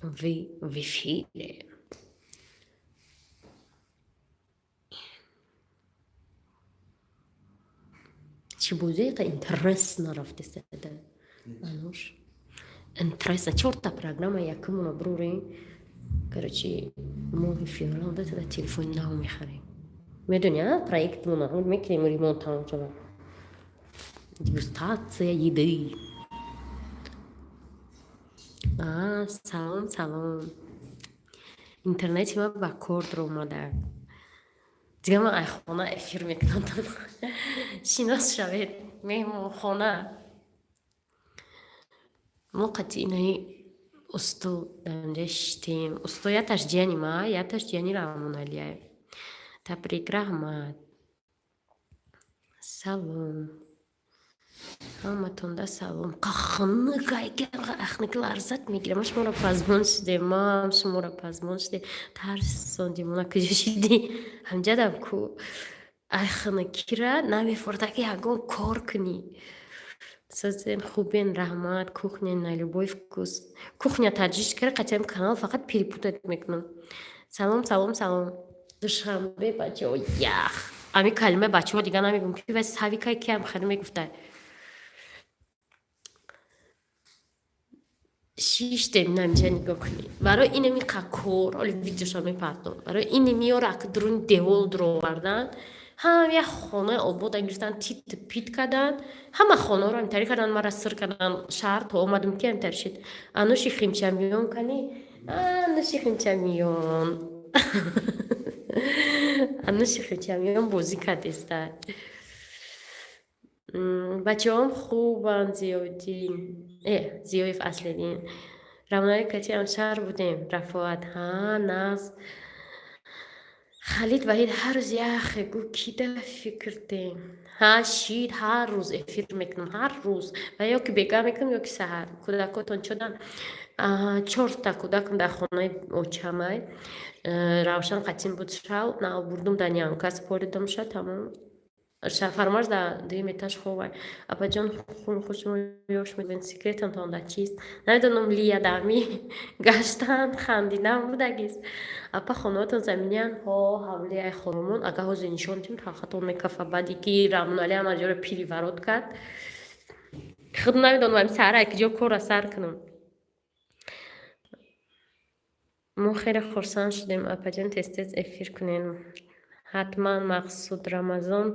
Вы в эфире. Чӣ бозиқа интересно рафтесада, Ануш, интересно. Чорта программа якумона брурем. Короче, моҳи феврал датада телефони нав мехарем. Медони, а проектмона мекунем, ремонт тамом шава, дегустация еды. А, салом, салом. Интернети ма ба кор даромада. Дига ман айхона эфир мекунам. Шинос шавед, меҳмонхона. Мо қати инаи усто дар инҷа шиштем. Усто яташ ҷияни ма, яташ ҷияни Раҳмоналияев. Табрик, раҳмат. Салом. Ҳаматонда салом. Хунук, ларзат мегирам. Ма шуморо пазмон шудем, маам шуморо пазмон шудем. Тарсондимона, куҷо шидӣ? Ҳамҷадам ку ай хунукира намефурда, ки ягон кор кунӣ. Созен, хубен, раҳмат. Кухня на любой вкус. Кухня таджичка қатиам канал фақат перепутать мекунам. Салом, салом, салом. Душанбе, бачаҳо, ях. Ами калимаи бачаҳо дига намегӯм, ки вай савикай киам хеле мегуфта. Шиштем, намҷа нигоҳ кунед. Барои инами кор, оли видеоша мепартом. Барои инамиёро ака дуруни девол дуровардан, ҳама як хонаи обода гирифтан, тит пит кардан, ҳама хонаро амтари кардан, мара сир кардан шаҳр то омадам, ки амтари шид. Ануши химчамиён кани, ануши химчамиён. Ануши химчамиён бозӣ кардеста. Бачаҳом хубанд, Зиёддин. Зиёев Аслиддин. Рамнаи катиам шаҳр будем. Рафоат. Ҳа, нағз. Халид Ваҳид ҳар рӯз яхе гӯ кида фикрдем. Ҳа, шид, ҳар рӯз эфир мекунам, ҳар рӯз. Ва ё ки бега мекунам, ё ки саҳар. Кӯдакотон чодан? Чорта кӯдакам дар хонаи очамай. Равшан қатим буд шав, нав бурдум дар нянка споридамша, тамом. Фармаш дар дуюм этаж хобай. Апаҷон, хушмо ёш мебин, секретатон дар чист? Намедонам, лия дами гаштан, хандидан будагист. Апа, хонаотон заминян? Ҳо, ҳавлияи хонумон. Ага ҳозир нишон дим, талхатон мекафа, баъди ки Раҳмоналӣ ҳама ҷоро переворот кард. Худ намедонам саҳара ки ҷо корра сар кунам. Мо хеле хурсанд шудем, апаҷон, тез-тез эфир кунед. Ҳатман, Мақсуд Рамазон.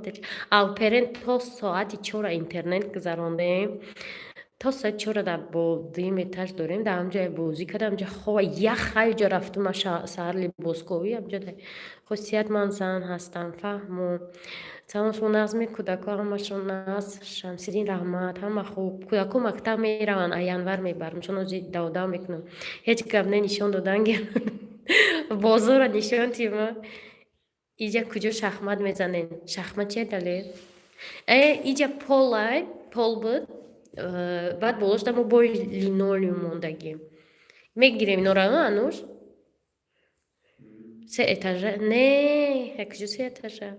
Алперен то соати чора интернет гузарондем. То соати чора дар бо дуюм этаж дорем, дар ҳамҷое бозӣ кардам, ҳамҷа хова ях ҳайҷо рафтум, саҳар либосковӣ ҳамҷо. Хосият, ман зан ҳастам, фаҳмо. Салом, шумо нағзми, кӯдакҳо ҳамашон нағз? Шамсиддин, раҳмат, ҳама хуб. Кӯдакҳо мактаб мераванд, а январ мебарам, чун ҳозир давдав мекунам. Ҳеҷ гап не, нишон додан гир. Бозорро нишон тима. Иҷа куҷо шахмат мезанед? Шахмат чия, Далер? Э, иҷа полай, пол буд. Баъд болошда мо бои линолеум мондагим. Мегирем инора, Ануш? Се этажа? Не, куҷо се этажа?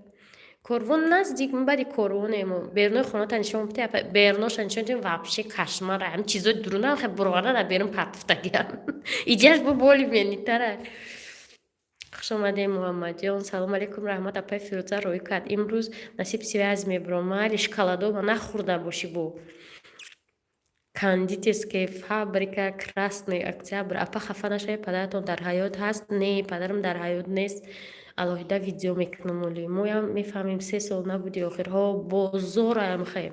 Корвон наздик, баъди корвонемо. Берунои хоната нишон бите, беруноша нишон дим, вообще кошмар. Ҳам чизои дуруна хе буроварда дар берун партуфтагиам. Иҷаш бо боли менитара. Хуш омадем, Муҳаммадҷон. Салом алейкум, раҳмат, апаи Фирӯза рӯй кард. Имрӯз насиб связь мебурам. Майли, шоколадома нахӯрда бошӣ бо. Кондитерская фабрика Красный Октябрь. Апа, хафа нашавед, падаратон дар ҳаёт ҳаст? Не, падарам дар ҳаёт нест. Алоҳида видео мекунам оли. Моям мефаҳмем, 3 сол набуди охир. Ҳо, бозораям хе.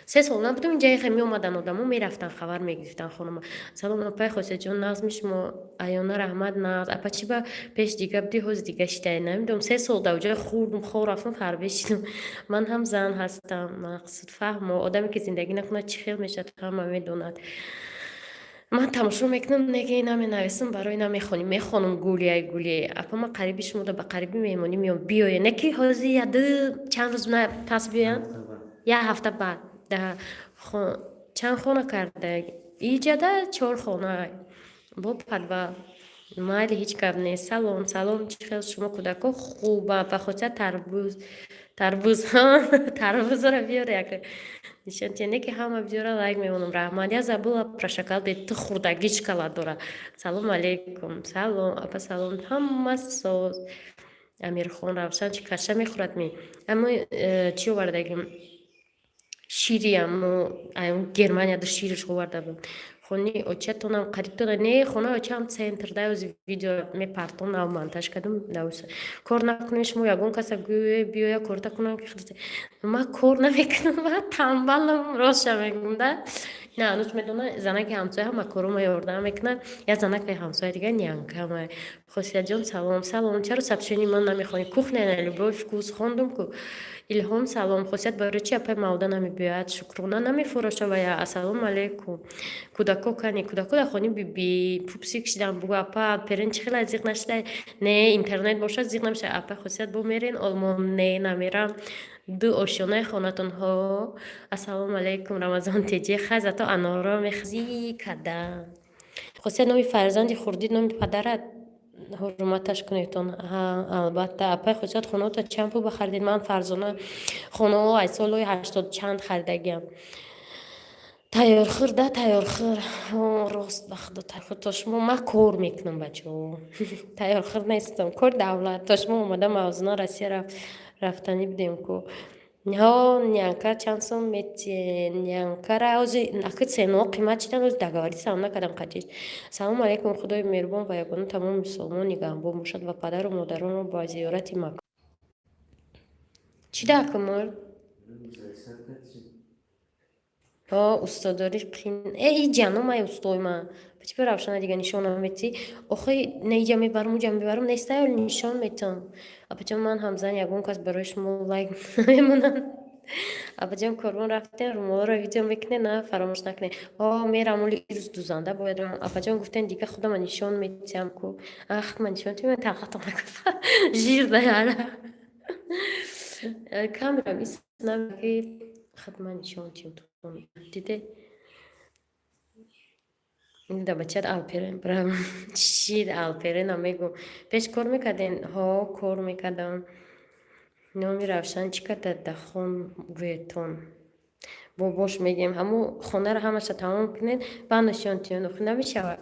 3 сол набудам инҷа, хе меомадан одамо, мерафтан, хабар мегирифтан хонама. Салом, апаи Хосиятҷон, нағзми шумо? Аёна, раҳмат, нағз. Апа, чӣ ба пеш дига будӣ, ҳозир дига шидаи? Намедонам, 3 сол дар ҷои хурдум, хор рафтам, фарбе шидам. Ман ҳам зан ҳастам, Мақсуд, фаҳмо. Одаме ки зиндагӣ накунад, чӣ хел мешавад, ҳама медонад. Ман тамошо мекунам, неге наменависам, барои намехонӣ. Мехонам, гулияй, гулияй. Апа, ман қариби шумо ба қариби меҳмонӣ меом, биёе. Не ки ҳозир яду чанд рӯз пас биёянд? Як ҳафта баъд. Чанд хона карда? Иҷада чор хона бо подвал. Майли, ҳеҷ гап нест. Салом, салом, чӣ хел шумо, кӯдако хуба? Ба хотира тарбуз, тарбуз, тарбузро биёр, як нишон тия. Не ки ҳама видеора лайк мемонам. Раҳмат. Я забыла про шоколад, ту хурдагӣ шоколад дора. Салом алейкум, салом, апа, салом, ҳама соз. Амирхон, Равшан чӣ каша мехӯрад ми? Аммо чӣ овардагим? Шири аммо Германияда шириш оварда буд. Хони очатонам қариб тона не, хонаи очаам центр да. Ози видео мепартон, нав монтаж кардам. Кор накунед шумо, ягон каса гӯе биёя корта кунам ки ман кор намекунам ва тамбалам, ростша мегӯм да. Ина ҳанӯз медона, занаки ҳамсоя ҳама корома ёрдам мекунад. Я занаки ҳамсоя дига нянкама. Хосиятҷон, салом, салом. Чаро сообщение ман намехонӣ? Кухня на любой вкус хондум ку. Илҳом, салом. Хосият, барои чи апай Мавда намебиёяд? Шукрона намефурошава я. Ассалому алайкум. Кӯдако кани? Кӯдако дар хони биби пупсик шидан. Бугӯ, апа, перен чӣ хела, зиқ нашида? Не, интернет бошад, зиқ намешавад. Апай Хосият, бо мерен Олмон? Не, намерам. Ду ошёнаи хонатонҳо. Ассалому алайкум, Рамазон теҷе. Хай, зато аноро мехзӣ кардам. Хосият, номи фарзанди хурдӣ номи падарат ҳурматаш кунедтон. Албатта. Апай Хосият, хонаота чанд пул бахаридед? Ман, Фарзона, хонао аз солҳои ҳаштоду чанд харидагиам. Тайёрхӯр да, тайёрхӯр, рост, ба худо, тайёрхӯр. То шумо ман кор мекунам, бачаҳо, тайёрхӯр нестам, кори давлат. То шумо омада мавзуна Россия рафтанӣ будем ку. Ҳо, нянка чанд сом метиҳе? Нянкара ҳози аки ценаҳо қимат шидан, ҳози договориться ам накардам қатиш. Салому алайкум. Худои меҳрубон ва ягона тамоми мусулмон нигаҳбон бошад ва падару модаронро ба зиёрати Макка. Чӣ дака мурд? Ҳо, устодорӣ қин. Э, и ҷаномай устои ман. Чӣ ба Равшана дига нишон наметӣ? Охи, на иҷа мебарам, уҷа мебарам, нестаё, нишон метам. Апаҷон, ман ҳам зан, ягон кас барои шумо лайк намемонад. Апаҷон, корвон рафтем, румоларо видео мекунед, на, фаромӯш накунед. Ҳо, мерам, оли ирӯз дузанда бояд равам. Апаҷон, гуфтем, дига худама нишон метиҳам ку. Ах, ман нишон тиҳам, тақатон накунам. Жир даяра. Камерам ис ки худма нишон тиҳам. Диде? Да бачат Алперен брам. Чӣ Алперена мегӯ? Пеш кор мекарден? Ҳо, кор мекардам. Номи Равшан чӣ карда дахон гӯетон? Бобош мегӯем, ҳамун хонаро ҳамаша тамом кунед, баъд нишон тиҳед. Охир намешавад.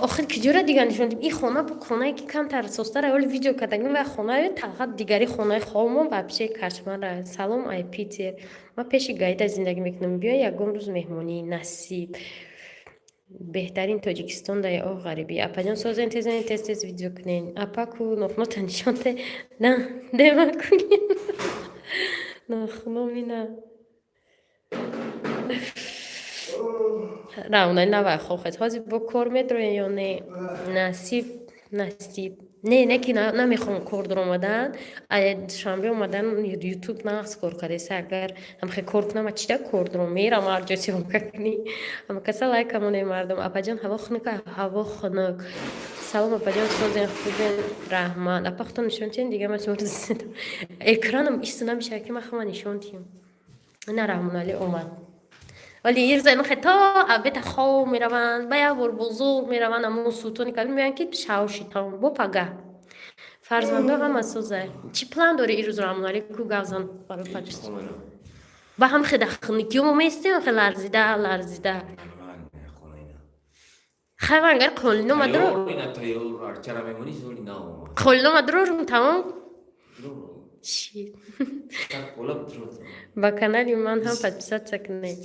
Охир киҷора дигар нишон дим? Ин хона бу хонае ки камтар состара, оли видео кардагим ва хонаи тағат дигари хонаи хомон вообще кошмара. Салом, ай Питер. Ман пеши Гаида зиндагӣ мекунам. Биё ягон рӯз меҳмонӣ, насиб. Беҳтарин Тоҷикистон дай о ғарибӣ. Апаҷон, созен, тезен, тез тез видео кунен. Апа ку нохунота нишон де. На, дема кунен. Нохуно мина. Равнай навай хохед. Ҳозир бо кор медроен ё не? Насиб, насиб. Не, не ки намехоҳам кор дуромадан. Душанбе омадан, ютуб нағз кор кардеса. Агар ҳамхе кор кунам, чида кор дуром? Мерам ҳар ҷо съёмка кунӣ. Ҳама каса лайка монем, мардум. Апаҷон, ҳаво хунук, ҳаво хунук. Салом, апаҷон, созен, хубен, раҳмат. Апа, худтон нишон тиҳен, дига ман шуморо экранам исто намешавад ки ман худма нишон диҳам. На, Раҳмоналӣ омад. Вале ирза инхе то абета хоб мераванд, ба як бор бозор мераванд, аммо султони кабир мегӯянд ки шав шитон бо пага. Фарзандо ҳама соза. Чӣ план дори ирӯз, Раҳмоналӣ, ку гавзан барои подписчик? Ба ҳам хе дахникиё мо местем, хе ларзида ларзида. Хай, ангар қолинома дро. Қолинома дорум, тамом. Чӣ? Ба канали ман ҳам подписаться кунед.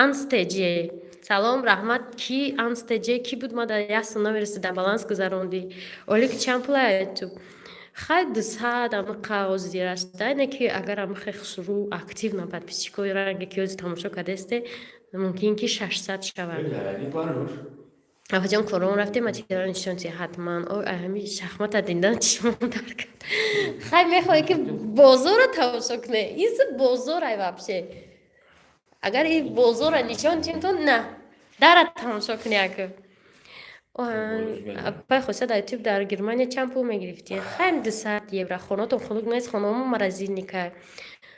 Анстеҷе. Салом, раҳмат. Ки Анстеҷе ки буд, ма дар як сум намерасидам, баланс гузарондӣ. Олик, чанд пула ютуб? Хай, 200 ама қағоз зирашта. Не ки агар ама хе хушрӯ активно подписчикои ранге ки ҳози тамошо кардесте, мумкин ки 600 шавад. Апаҷон, корон рафтем, материал нишон ти ҳатман. Ой, ҳами шахмата диндан чишмон дар кард. Хай, мехоҳӣ ки бозорро тамошо кунӣ? Изи бозор ай вообще. Агар ин бозорро нишон тиҳем, то на дара тамошо кунӣ ака. Апай Хосият, дар ютуб дар Германия чанд пул мегирифтӣ? Хайм, 200 евро. Хонатон хунук нест? Хонамо морозильника.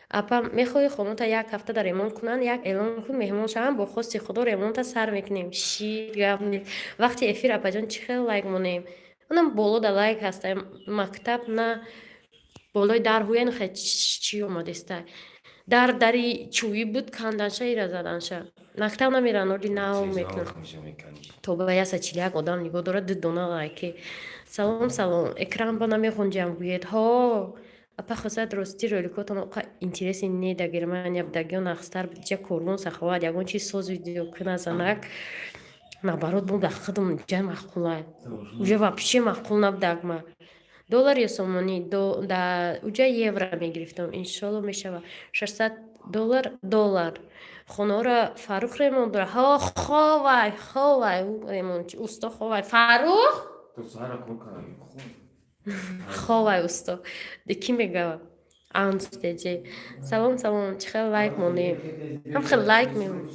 Апа, мехоҳӣ хонота як ҳафта дар ремонт кунанд? Як эълон кун, меҳмон шаванд, бо хости Худо ремонта сар мекунем. Ши гап не. Вақти эфир, апаҷон, чӣ хел лайк монем? Онам боло да лайк ҳаста. Мактаб на болои дар ҳуян хе чӣ омадеста. Дар дари чӯӣ буд, канданша, ира заданша. Мактаб намеран, оли нав мекунанд. То ба 141 одам нигоҳ дорад, ду дона лайке. Салом, салом. Экран ба намехонҷам, гӯед. Ҳо. Апа Хосият, рости роликотон оқа интереси не. Да Германия будагиё нақстар ҷа корвон саховат ягон чиз соз видео куна занак. Наоборот, бо да худам ҷа маъқулай. Уже вообще маъқул набудак ма. Доллар ё сомонӣ? Да уҷа евро мегирифтам. Иншолло, мешава. 600 доллар, доллар. Хонаро Фаррух ремонт дора. Ҳо, ховай, ховай, ремонт усто ховай. Фаррух? Ховай усто. Кӣ мегава? Анстеҷе. Салом, салом. Чӣ хел лайк монем? Ҳам хел лайк мемонем.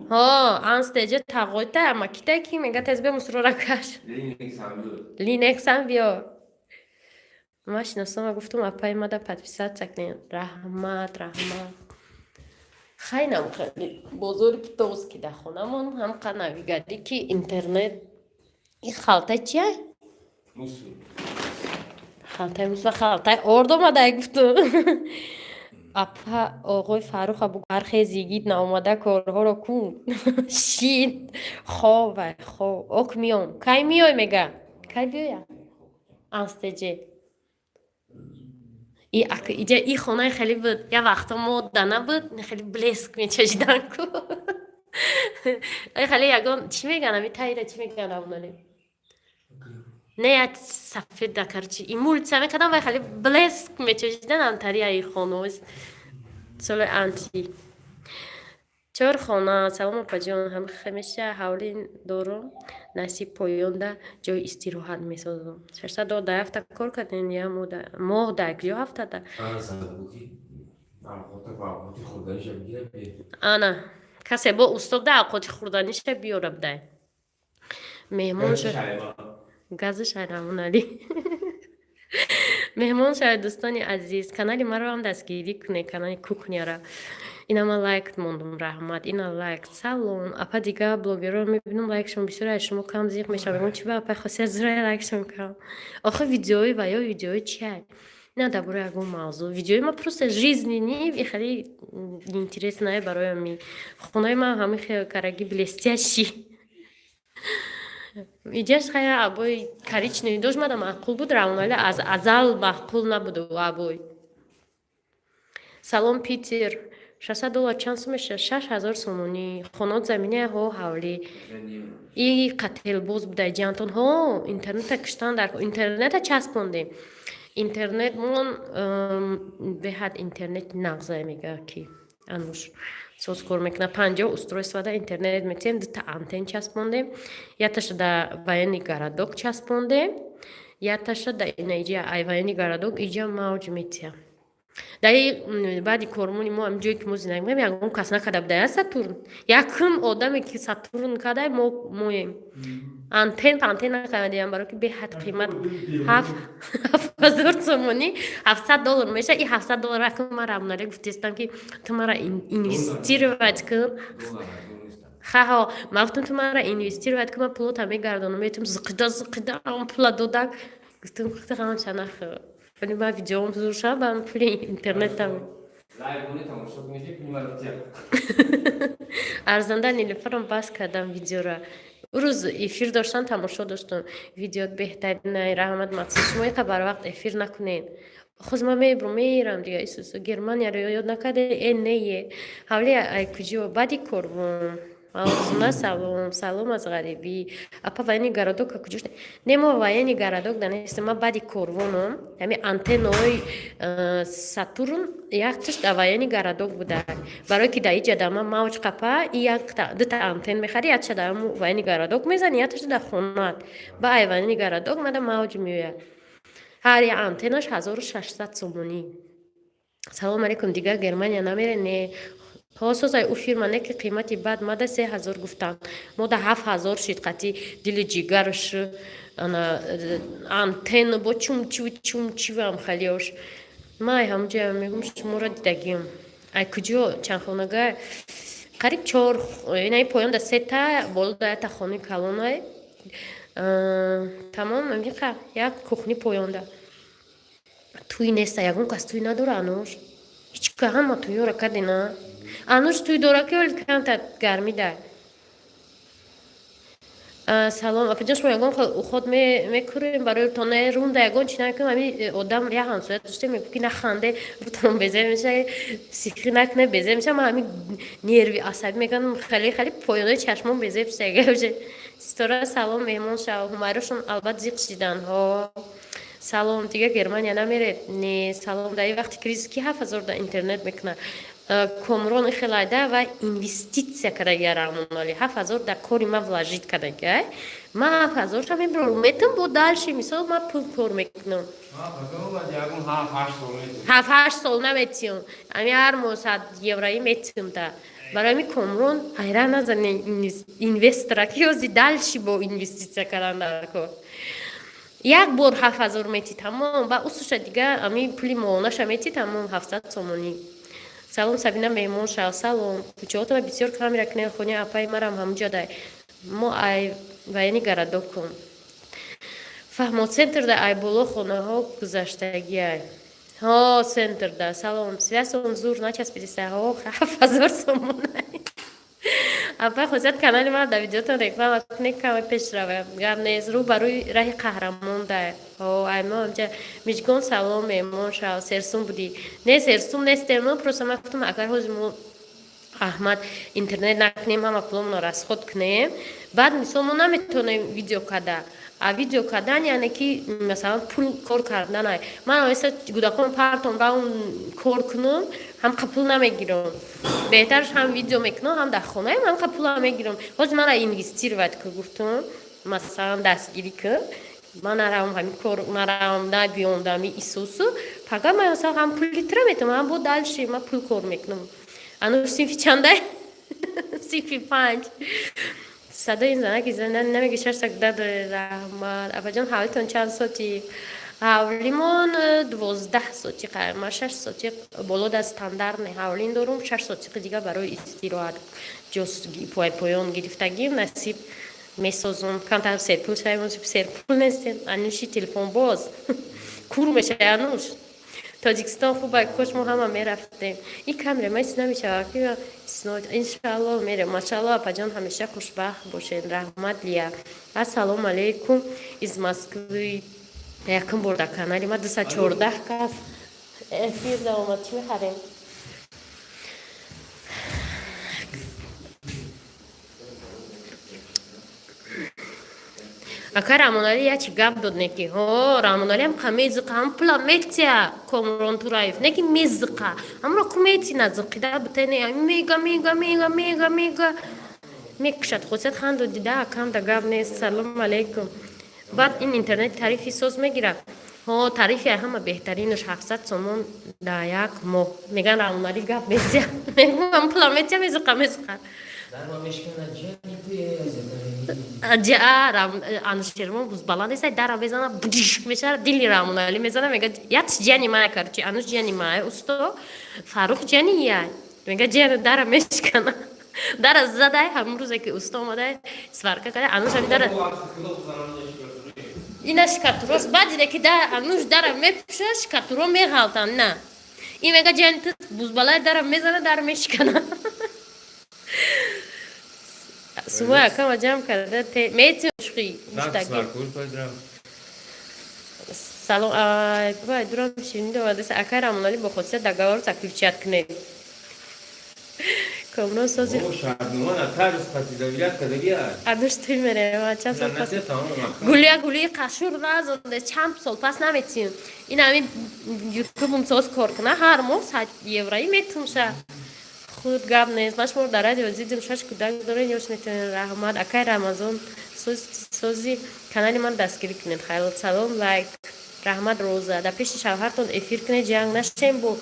Ҳо, анстеҷе тағойта, ама китай ки мега тез бия мусрора каш. Линексам биё. Ма шиносома гуфтум, апаи мада подписаться кунед. Раҳмат, раҳмат. Хайнам хеле бозори Птовский дар хонамон ҳам қа навигарӣ ки интернет. Ин халта чия? Халтаи мусор, халтаи орд омадай, гуфтум. Апа, оғои Фарруха бугӯ, бархез, йигит наомада корҳоро кун. Шид ховай, хов ок миём. Кай миёй, мега? Кай биёя? Анстеҷе. Иҷа и хонаи хеле буд. Я вақто мода набуд, хеле блеск мечашидан ку. Хеле ягон чӣ меган, ами таира чӣ меган, авнале? Не, як сафед короче, эмульсия мекардам вай хеле блеск мечашидан антари аи хоно соли анти чор хона. Салом, апаҷон, ҳамеша ҳавлӣ дорум, насиб поёнда ҷои истироҳат месозам. 600 доллар дар ҳафта кор кардем я моҳ да ё ҳафтада? Ана касе бо устод да авқоти хӯрданиша биёра бидай. Меҳмон гази шайрамоналӣ меҳмон шавед. Дӯстони азиз, канали маро ҳам дастгирӣ кунед, канали кухняра. Ина ман лайк мондум, раҳмат, ина лайк. Салом, апа, дигар блогерро мебинам, лайкшон бисёр, аз шумо кам, зиқ мешавам. Мегӯям, чи ба апай Хосият зура лайкшон кам? Охир видеои ва ё видеои чиай? На дар бораи ягон мавзӯъ видеои ма, просто жизненный и хеле интересная барои ми. Хонаи ман ҳамин хел караги блестящий. Иҷаш хая обои коричневый дошт, мада маъқул буд. Равонали аз азал маъқул набуду обой. Салом, Питер. 600 доллар чанд сум мешавад? 6000 сомонӣ. Хонот заминаи ҳо ҳавлӣ и қателбоз будай ҷиҳантон. Ҳо, интернета киштан дар интернета часпондем. Интернетмон беҳад интернети нағзае, мега ки ануш соз кор мекунад. 50 устройствода интернет метиҳем, дута антен часпондем, якташа да военный городок часпондем, якташа да инаиҷа ай военный городок иҷа мавҷ метиҳам. Даи баъди кормони мо, ҳамин ҷое ки мо зиндагӣ мекунем, ягон кас накарда буда Сатурн. Якум одаме ки Сатурн карда, мо моем. Антен пантен накардем, баро ки беҳад қимат, 7000 сомонӣ, 700 доллар меша. И 700 доллар акун ман рамнале гуфтестам, ки ту мара инвестировать кун. Хаҳо, ман гуфтам, ту мара инвестировать кун, ман пулота мегардонам. Метум зиқида зиқида пула додак. Гуфтам, ғамша нахӯр. Вале ман видеоам зур шава, ба пули интернетам. Лайв тамошо кунед, пули маро тия. Арзанда Нилуфарам бас кардам видеора. Рӯз эфир доштан, тамошо доштам. Видеот беҳтаринай, раҳмат. Мақсад, шумо иқа барвақт эфир накунед. Хуз ман мебурам, мерам дига. Исусу, Германияро ёд накарде? Э, нее, ҳавли ай куҷо? Баъди корвон. Мавзуна, салом, салом аз ғарибӣ. Апа, военный городок куҷо? Не, мо военный городок да нестем, ма баъди корвоном. Ҳами антеннои Сатурн якташ дар военный городок буда. Барое ки дар иҷа дар ман мавҷ қапа, и якта дута антен мехари, якташа дар военный городок мезани, якташа дар хонаат. Ба ай военный городок мада мавҷ меояд. Ҳар як антеннаш 1600 сомонӣ. Салом алейкум, дигар Германия намере? Не, ҳосозай ӯ фирма не, ки қимати бад мада 3000 гуфтанд, мо да 7000 шид, қати дили ҷигарш, ана антенна бо чумчив чумчивам халиёш. Ман ай ҳамуҷоя мегӯм, шуморо дидагиам. Ай куҷо, чанд хонага? Қариб чор. Инаи поёнда сета, болода якта хонаи калонай. Тамом, амиқа як кухни поёнда. Туй неста, ягон кас туй надора, Ануш. Ҳеҷ ка, ҳама туёра кадина. Ануш туй дора, ки вале камта гармида. Салом, апаҷон, шумо ягон хел уход мекунем барои рӯтон? Рунда ягон чи намекунем. Ами одам як ҳамсоя доштем, мегуфт, ки наханде, рӯтон безе меша, сихӣ накуне, безе меша. Ман ҳами нерви асабӣ мекунам, хеле хеле поёнои чашмон безе меша. Ситора, салом, меҳмон шав. Ҳумайрошон албат зиқ шидан. Ҳо, салом, дига Германия намеред? Не, салом. Дар ин вақти кризис ки 7000 да интернет мекунад? Комрон хелайда ва инвеститсия кардагия. Раҳмоналӣ 7000 дар кори ма вложить кардагия. Ман 7000-ша мебарам, метам бо дальше, мисол, ман пул кор мекунам. 7-8 сол наметиём, ами ҳар моҳ 100 евроӣ метиём. Та барои ами Комрон айра назане, инвестора ки ози дальше бо инвеститсия кардан дар кор. Як бор 7000 мети, тамом, ба усуша дига ами пули моҳонаша мети, тамом, 700 сомонӣ. Салом, Сабина, меҳмон шав. Салом, кӯчаотама бисёр камера кунем. Хони апаи марам ҳамуҷо дай. Мо ай военный городок кун. Фаҳмо, центрда ай боло хонаҳо гузаштагиай. Ҳо, центрда. Салом, связь он зур начаспидиса. Ҳо, 7000 сомонай. Апай хосият, канали мара дар видеотон реклама кунед, каме пеш рава. Гап нест, рӯ ба рӯи раҳи қаҳрамон дай. Ҳо, ай мо ҳамҷа. Миҷгон, салом, меҳмон шав. Серсум будӣ? Не, серсум нестем. Просто ман гуфтам, агар ҳозир мо, Аҳмад, интернет накунем, ҳама пуломонро расход кунем, баъд, мисол, мо наметавонем видео када. А видео кардан яъне ки, масалан, пул кор карданай. Ман оҳиста кӯдакон партом, равм кор кунам, ҳам пул намегирам. Беҳтарш ҳам видео мекунам, ҳам дар хонаем, ҳам пулам мегирам. Ҳозир мара инвестировать ку, гуфтум, масалан, дастгирӣ ку, ман наравам ҳамин кор, наравам, набиём дами исусу пага. Ман, масалан, ҳам пули тира метавонам, ҳам бо дальше ман пул кор мекунам. Ануш синфи чандай? Синфи панҷ. Садои ин занаки намеги, шашта кӯдак доред. Раҳмат, апаҷон. Ҳавлитон чанд соти? Ҳавлимон 12 сотиқа. Ман 6 сотиқ боло да стандартный ҳавлин дорум, 6 сотиқи дига барои истироҳат ҷоз поён гирифтагим. Насиб, месозум, камтар серпул шавем. Серпул нестем. Ануши телефон боз кур мешавад. Ануш, Тоҷикистон хуб, кош мо ҳама мерафтем. Ин камера ма ис намешавад. Иншаалло, мерем. Машаалло, апаҷон, ҳамеша хушбахт бошед. Раҳмат, Лия. Ассалому алайкум из Москвы. Якум бор дар канали ма 214 кас эфир даромад. Чӣ мехарем? Ака Рамоналӣ ячи гап дод, не ки ҳо, Рамоналӣ ҳам қа мезиқа, ҳам пула метия. Комрон Тураев не ки мезиқа, ҳамро ку мети, назиқида бутене, мега, мега, мега, мега, мега, мекушад. Хусият ханду дида, акам да гап нест. Салому алайкум. Баъд ин интернет тарифи соз мегирад. Ҳо, тарифи ҳама беҳтаринаш 700 сомон дар як моҳ. Меган Рамоналӣ гап метия, мегӯям, пула метия, мезиқа, мезиқа. Анушервон баланд нест, дара мезана, будиш мешава, дили Рамоналӣ мезана, мега, ятш ҷияни мая, короче, Ануш ҷияни мая, усто Фаррух ҷияни я, мега, ҷияни дара мешкана. Дара задай, ҳамун рӯзе ки усто омадай, сварка када, Ануш ҳами дара ина шикатурош. Баъд дида ки да Ануш дара мепӯша, шикатуро меғалтанд. На, ин мега, ҷияни ту бузбалай, дара мезана, дара мешикана. Сумои акама ҷамъ карда метишқи. Салом, дурам ширин омадааст. Акай Рамоналӣ, бо хосият договор заключать кунед. Комрон сози. Адуш туй мерем чанд сол пас. Гулия гулии қашур назонде, чанд сол пас наметиҳем. Ин ҳамин ютубум соз кор куна, ҳар моҳ 100 евроӣ метумша. Худ гап нест. Ман шуморо дар радио дидем, шаш кӯдак доред, ёш метавонед. Раҳмат, акай Рамазон, сози канали ман дастгирӣ кунед. Хайр, салом, лайк. Раҳмат, Роза. Дар пеши шавҳартон эфир кунед, ҷанг нашем. Бо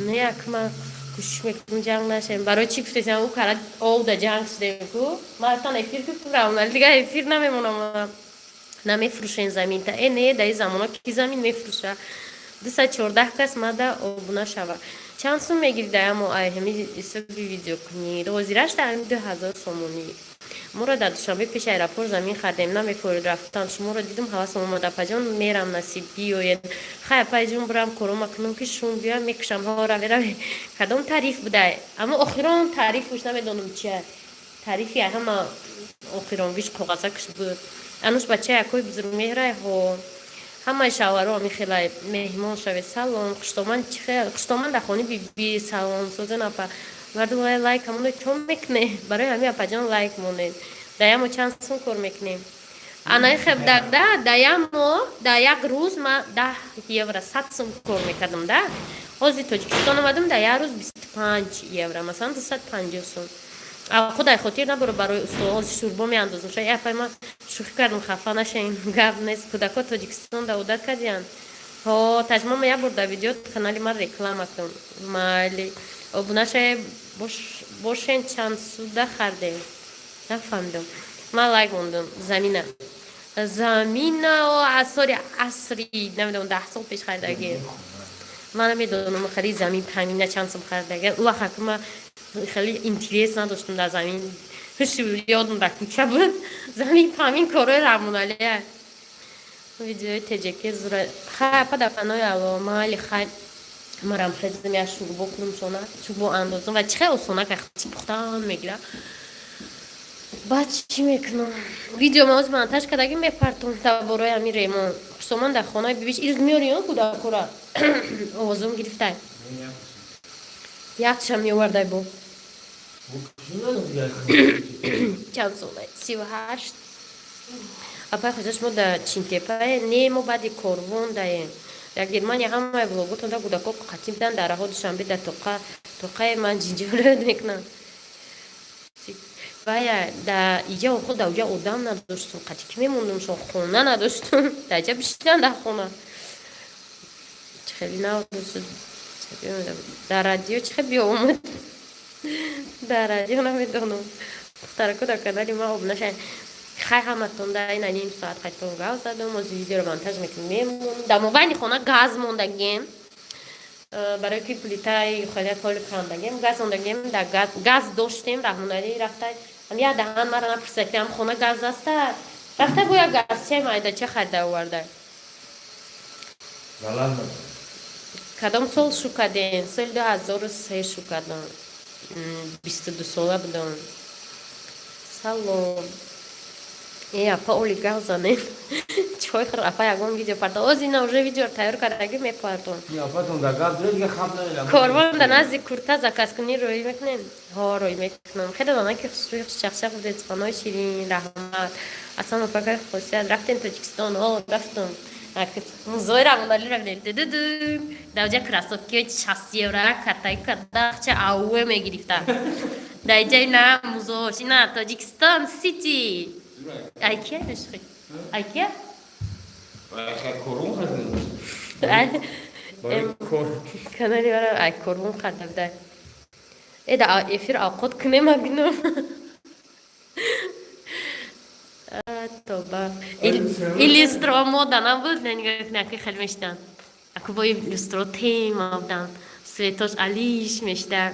не, як ман кӯшиш мекунам ҷанг нашем. Барои чӣ гуфтесам, ӯ кара овда ҷанг шудем ку. Ман рафтан эфир кунам, Рамоналӣ, дигар эфир намемонам. Намефурӯшен заминта? Э, не, дар ин замона ки замин мефурӯша? 214 кас мада обуна шава. Чанд сум мегирӣ даяммо, ай ҳами ҳисоби видеокунӣ? Ҳозираш дар ҳами 2000 сомонӣ. Моро дар Душанбе пеши аэропорт замин хардем, намефорид рафтан. Шуморо дидум, ҳавасам омад, апаҷон, мерам, насиб, биёед. Хай, апаҷон, бурам, корома кунам, ки шум биёям, мекушам. Ҳо, раве, раве. Кадом тариф будай? Аммо охирон тарифуш намедонам чия, тарифи ҳама охиронгиш коғазакш буд. Ануш бача якои бузургмеҳрай. Ҳо, ҳамаи шавҳаро ами хелай. Меҳмон шавед. Салом, хуштоман, чӣ хел хуштоман? Дар хони биби. Салом, созен, апа. Мардум лайк ҳамоно чо мекуне? Барои ҳами, апаҷон, лайк монед. Дар як моҳ чанд сум кор мекунем? Анаи хебдагда дар як моҳ, дар як рӯз ма 10 евро, 100 сум кор мекардам. Да ҳозир Тоҷикистон омадам, дар як рӯз 25 евро, масалан, 250 сум. Худай хотир наборо барои усто ҳозир шӯрбо меандозам. Шояд, апай, ман шӯхӣ кардам, хафа нашавем, гап нест. Кӯдако Тоҷикистон да одат кардиянд. Ҳо, таҷмама, як бор дар видео канали ман реклама кун. Майли, обуна шавед бошен. Чанд суда хардем? Нафаҳмидам. Ман лайк мондам. Замина асори асри, намедонам, 10 сол пеш харидагӣ. Ман намедонам, хари замин памина чанд сум харидаги. Вақт ма хеле интерес надоштам дар замин, ёдам дар кӯча буд. Замин памин корои Раҳмоналия. Видеои теҷеке зура. Хай, апа, дар панои Алло. Майли, хай, марам хезм, я шӯрбо кунам, шона шӯрбо андозам. Ва чӣ хел осона ка пухтан мегира. Баъд чӣ мекунам? Видео ма ҳозир монтаж кардагӣ, мепартом дар бораи ҳамин ремон. Хусоман дар хонаи бибиш. Ирӯз меёри ё кӯдакора овозум гирифтай, якшам меовардай бо. Чанд сола? 38. Апай хоза, шумо дар Чинтепае? Не, мо баъди Корвон даем, дар Германия. Ҳамаи влоготон да кӯдако қатӣ будан. Дар раҳо Душанбе дар тоқа тоқаи ман ҷинҷолиёд мекунам. Вая да иҷа худ да уҷа одам надоштум, қатӣ ки мемондум шон, хона надоштум, дар иҷа бишинам, дар хона хеле навдошт. Дар радио чӣ хел биёмад? Дар радио намедонам. Духтарако, дар канали ма обуна шавед. Хай, ҳаматон да ина ним соат қайтон гав задам. Ози видеоро монтаж мекунем, мемонам. Дар мобайни хона газ мондагем, барои ки плитаи хеле коли кандагем, газ мондагем. Дар газ доштем, Раҳмоналӣ рафта, як даҳан мара напурсад, ки ам хона газ аста. Рафта бо як газчаи майдача харида оварда. Кадом сол шу кардем? Соли 2003 шу кардам, 22 сола будам. Салом, э, апа, оли гав занем, чой хӯр. Апа, ягон видео парто. Оз ина уже видео тайёр кардаги, мепартом. Корвон да назди курта заказ кунӣ, рӯй мекунем. Ҳо, рӯй мекунам. Хеле дона ки хушрӯи, хушчақчақ будед, суханои ширин, раҳмат. Аслан, опакаи хусият, рафтем Тоҷикистон? Ҳо, рафтум. Музои Рамоналӣ рафтем. Дуду даоҷа кроссовкиҳои 60 евро катай кадахча ауе мегирифта. Дар иҷаи на музош ина Тоҷикистон сити. Айкия? Айкия? Корун хардем. Канали мара ай корун харда будай. Э, да эфир авқот кунем, агнум. Тоба, иллюстро мода набуд? Нигоҳ, хеле мешидан. Аку бо иллюстро тема будан, светош алиш мешида,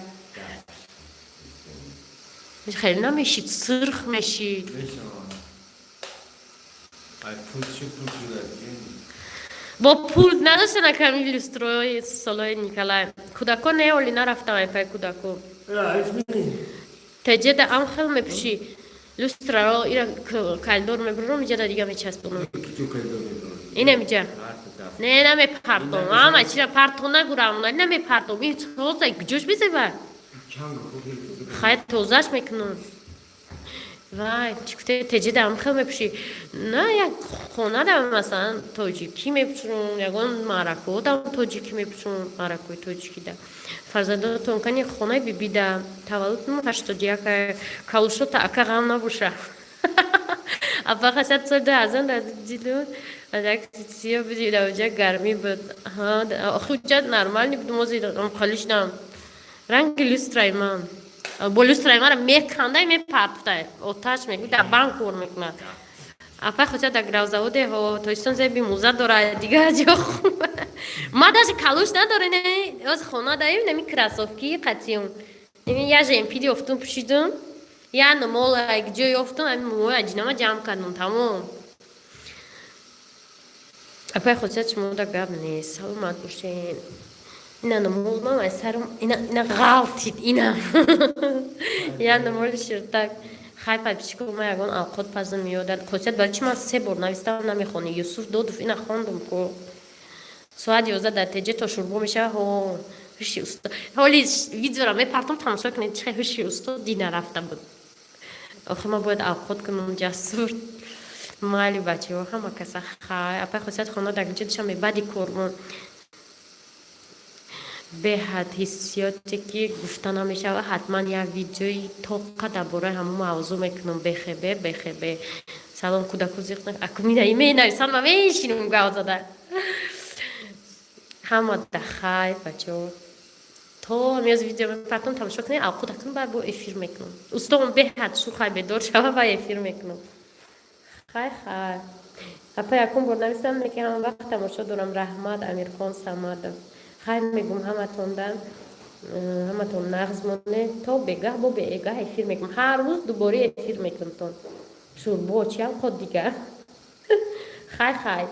хеле намешид, сурх мешид. Ай, пул чӣ пул шуда? Бо пул надоштан акам иллюстрои солои Николай. Кӯдако не, оли нарафтам, ай пай кӯдако. Теҷеда ам хел мепӯшӣ. Люстраро ира коридор мебурам, иҷада дига мечаспонам. Инам иҷа. Не, намепартом. Ама чира партон нагурам, намепартом. Ин тоза куҷош безеба? Хай, тозаш мекунам. Вай, чӣ гуфте, теҷеда ам хел мепӯшӣ? На, як хонада масалан тоҷикӣ мепӯшум, ягон маъракаодам тоҷикӣ мепӯшум, маъракаҳои тоҷикида. Фарзандотон кани? Хонаи бибида. Таваллудм 81. Калушота, ака, ғам набоша. Апа хасад, соли 2000 дар ҷилу як сиё буди, дар оҷа гармӣ буд. Охи уҷа нормальный буд, мози қалишдам. Ранги люстраи ман. Бо люстраи мара мекандай, мепартфтай. Оташ мекунад, дар банк кор мекунад. Апай хотя дар гравзаводе ҳо Тоҷикистон зеби муза дорад, дигар ҷо ма даже калуш надоре. Не, оз хона даем, нами кроссовки қатиюм, я жемпиди ёфтум, пӯшидум, я нумол ҷо ёфтум, ами мӯи аҷинама ҷамъ кардум, тамом. Апай хотя, шумо да гап нест, саломат бошед. Ина нумол ман ай сарум ина ғалтид, ина я нумоли ширтак. Хай, подписчико, ма ягон авқот пазм меёдад. Хосият, барои чи ман се бор навистам, намехонӣ? Юсуф Додов, ина хондум ко. Соат 11 дар теҷе то шурбо мешава. Ҳо, ҳуши усто, ҳоли видеора мепартом, тамошо кунед, чи ҳуши усто дина рафта буд. Охир ман бояд авқот кунам. Ҷасур, майли, бачаҳо, ҳама каса хай. Апай Хосият, хона дар ҷо душанбе баъди корбон беҳад ҳиссиёте, ки гуфта намешавад. Ҳатман як видеои тоқа дар бораи ҳамон мавзӯъ мекунам. Бехебе, бехебе. Салом, кӯдаку зиқ акуминаи менависам, ма мешинум гав зада. Ҳама да хай, бачаҳо, то меоз видео мепартом, тамошо кунед. Авқот акун баъд бо эфир мекунам. Устом беҳад шухай бедор шава ва эфир мекунам. Хай, хай. Апа, якум бор нависам, лекин ҳама вақт тамошо дорам. Раҳмат, Амирхон Самадов. Хайр мегум ҳаматонда, ҳаматон нағз монед. То бегаҳ, бо бегаҳ эфир мекунам. Ҳар рӯз дубора эфир мекунам. Тон шурбо чи авқот дигар. Хай, хай.